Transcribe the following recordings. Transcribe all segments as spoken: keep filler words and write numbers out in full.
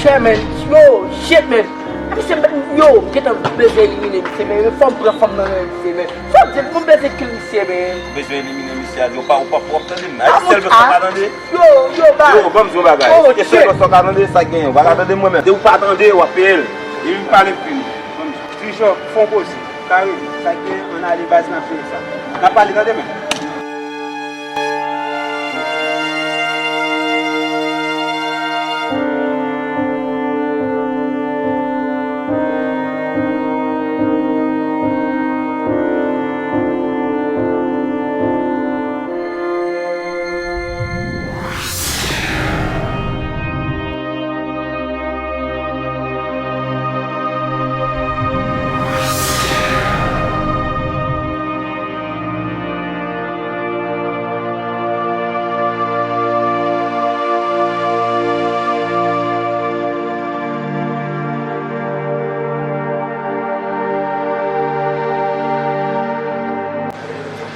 Yeah, man. Yo, shit, man. Misye, yo, m gentan bezwen elimine misye, men fò m pran fanm nan men misye, men. Fò m di, m bezwen kill misye, men. Ou bezwen elimine misye a, yo pa, ou pa, w ap tande m. A, sèl bòs la ka tande. Yo, yo, ba. Yo, ban m di yon bagay. Oh, e sèl bòs la ka tande, sa k genyen. Ou pa ka tande mwen menm. Depi w pa tande, w ap peye l. E m pale m fini. Ban m di. Trijòk, fè yon poze. Kare, sa k genyen, ann ale baz, n ap jere sa. N ap pale, tande, men.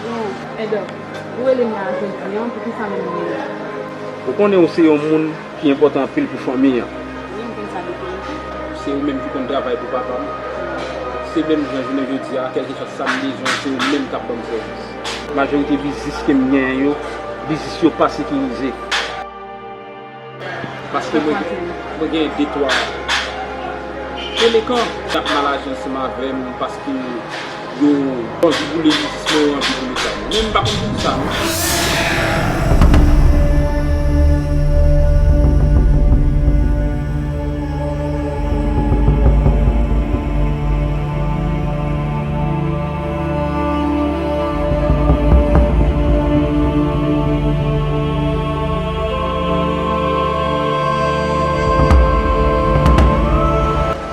Yo, Edòk, ou rele m la jodi a, poukisa menm ou rele m? Ou konnen ou se yon moun ki enpòtan anpil pou fanmi an. Wi, m konn sa depi lontan. Se ou menm ki konn travay pou papa m. Se menm jan jounen jodi a, kèlkeswa sa m bezwen, se ou menm k ap ban m sèvis. Majorite biznis ke m genyen yo, biznis yo pa sekirize. Paske mwen, mwen gen de twa delekan k ap mal aji ansanm avè m paske yo anvi boule biznis mwen, yo anvi boule sa mwen. Men m pa konn poukisa non.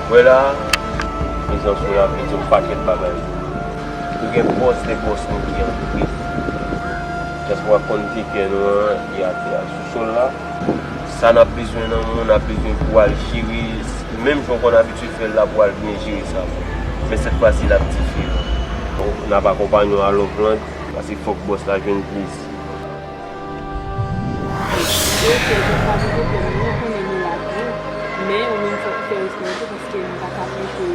Wè la, prezans ou la vle di yon pakèt bagay. Nou gen bòs de bòs nou ki antre. Dyaspora konn ke kè nou an, li atè a sou sòl la. Sa n ap bezwen nan moun, n ap bezwen pou al jere, menm jan w konn abitye fè l la, pou al byen jere sa. Men sèt fwa si l ap diferan. Donk, n ap akonpanye w a long rant, paske fòk bòs la jwenn plis. Ok, donk sa vle di ke nou konnen nou la tou, men ou menm fòk ou fè respè w tou, paske nou pa ka mete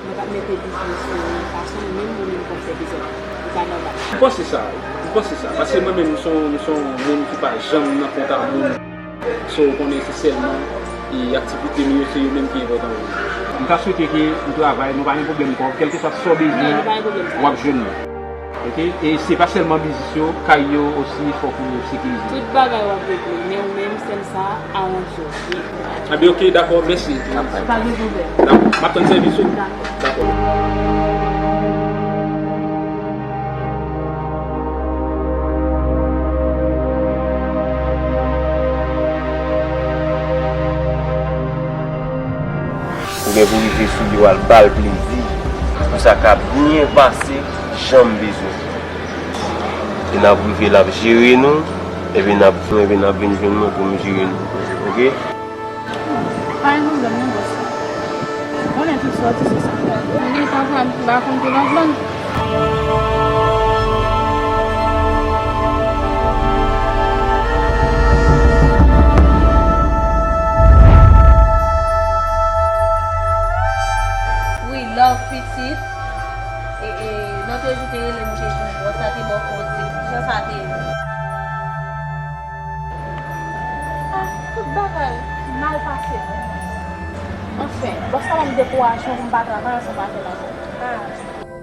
Mwen p ap mete biznis yo menm fason, menm mwen menm k ap fè biznis. Li pa nòmal. M panse sa, m panse sa. Paske mwen menm, m se yon, m se yon moun ki pa janm nan kont a moun. So, ou konnen se sèlman, e, aktivite nou yo, se yo menm ki enpòtan pou mwen. M ta swete ke ou travay, nou pa gen pwoblèm kòb, kèlkeswa sa w bezwen, w ap jwenn mwen. Ok? E se pa sèlman biznis yo, kay yo osi, fòk ou sekirize. Tout bagay w ap regle, men ou menm, sèl sa, aranje w. Ebyen, ok, dakò, mèsi. Pa gen pwoblèm. Dakò, m ap tann sèvis ou. Dakò. Dakò. Ou gen pou rive sou li, w al ba l plezi, pou sa ka byen pase jan m bezwen. E n ap rive, l ap jere nou, epi n ap, epi n ap vin jwenn mwen pou m jere nou. Ok? Pa gen pwoblèm non, bòs. Ou konnen tout sa w di se sa. Men papa m pa konn tou lòt lang. Wi, love pitit. E, e, lòt jou te rele m, ou te di m, bòs la te ba w kòdi. Kijan sa te ye? Ah, tout bagay mal pase. Anfen, bòs la ban m dekourajman pou m pa travay ansanm avè l ankò. Ah.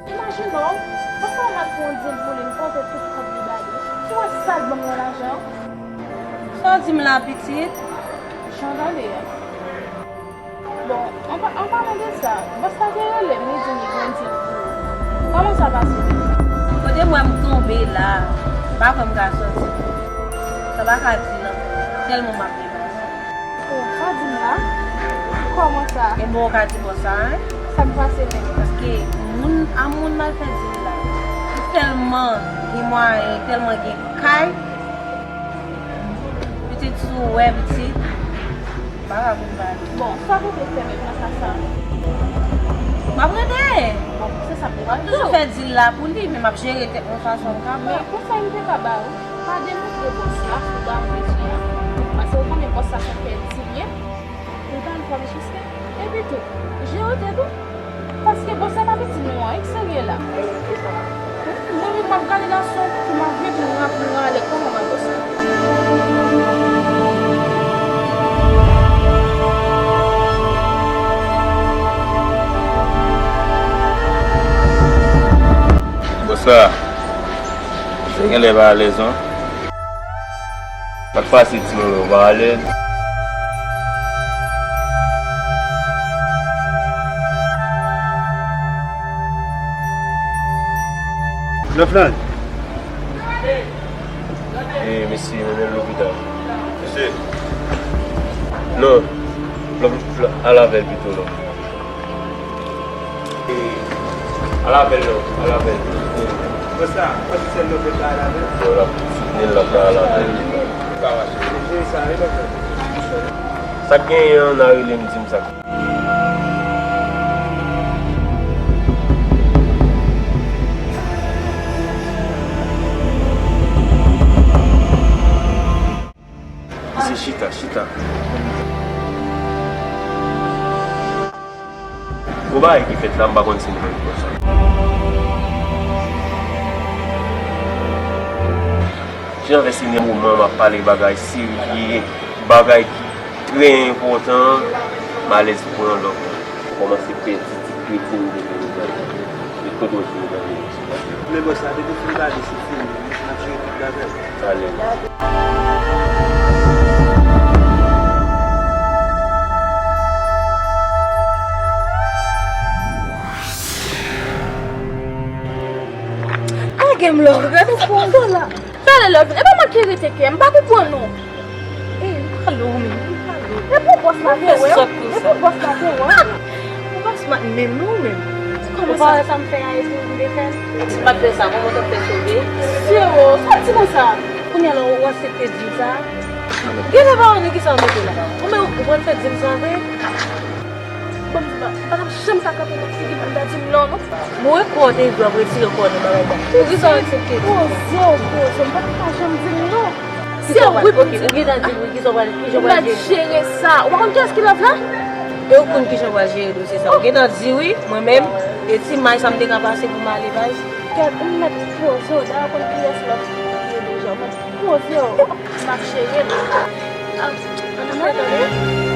Imajine w, bòs la ban m yon dil pou li, m konte tout kòb li ba li. Si w wè sa l ban m nan lajan. Sa w di m la, pitit? Jan w tande a. Bon, an pa-, an palan de sa, bòs la te rele m, li di m li gen yon dil pou ou. Kòman sa pase? Kote m wè m tonbe la, m pa kwè m ka sòti. Sa pa ka di non, tèlman m ap deplase. Oh, sa w di m la? Kòman sa? E bon, ou ka di bòs sa, en? Sa k pase menm? Paske moun a moun m al fè dil la. Li tèlman gen mwayen, tèlman gen kay. Pitit, si w wè, pitit. Bagay pou m pale. Bon, sa pou te fè menm nan ka sa? M ap rete. Bon, se sa m te pral di w. Toujou fè dil la pou li, men m ap jere tèt mwen fason m kapab. Men konsèy m te ka ba w, pa demontre bòs la sou ba w mesye a. Paske ou konnen bòs la se yon pè di byen. Bal fòm jiske. Epi tou, jere w tèt ou. Paske bòs la pa piti non, e ki sa l ye la? Mwen menm m ap gade nan son pou m ap vin pou m ap rale kòman mwen bòs la. Bòs la, misye genlè pa alèz non. Sa k pase timoun yo pa alèz? Lòflan. E mesye mennen l lopital. Mesye. Non. Lòf, lòf, al avè l pito non. Al avè l non, al avè l. Konsa, konsa se l nou pral al avè l. Yo, l ap soutni l, l ap al avè l. Li pa mache. Li jere sa, wi, lòflan. Sa k genyen an, n a rele m, di m sa k Mesye, chita, chita. Gon bagay ki fèt la, m pa konn si nou menm konsa. Jan fè se nan moman m ap pale bagay serye, bagay ki trè enpòtan, malèz pran lòt. Kòmanse pèdi ti kredi m te gen nan li. Li kote w jwe nan li. Men bòs la, depi fin pale se fini, n ap jere tout bagay. Alèz. Lage m la, gade kòman la. Pale lòt, e pa mwen ki rete kè, m pa konprann ou. E, m pale w menm, m pale w. E pou bòs la te wè w, e pou bòs la te wè w. Ou pa smart menm non ou menm. Ou pa wè sa m fè a epi ou vle fè l. Si m pa t fè sa, kòman w t ap fè sove? Sye o, sa w di konsa? Kounye a la ou aksepte dil sa? Genlè pa wè nan kisa w mete la. Ou menm ou pral fè dil sa vre? Bon, m di, m pa t ap janm ka kanpe nan figi moun ta di m non, non. Mwen kwè w te vle w ap retire kò w nan bagay sa. Poukisa w aksepte? Poze w, poze w. M pa t ka janm di l non. Se wi, ok, ou gentan di l wi, kijan w pral, kijan w pral jere? M pral jere sa. Ou pa konn kiyès ki lòf la? E ou konn kijan w pral jere dosye sa? Ou gentan di wi, mwen menm, e ti may sa m te ka pase pou m ale baz. Gad, ou mèt poze w, dayè ou konn kiyès lòf ki ye deja. Ou mèt poze w. M ap jere l. Ap, ann fè tande.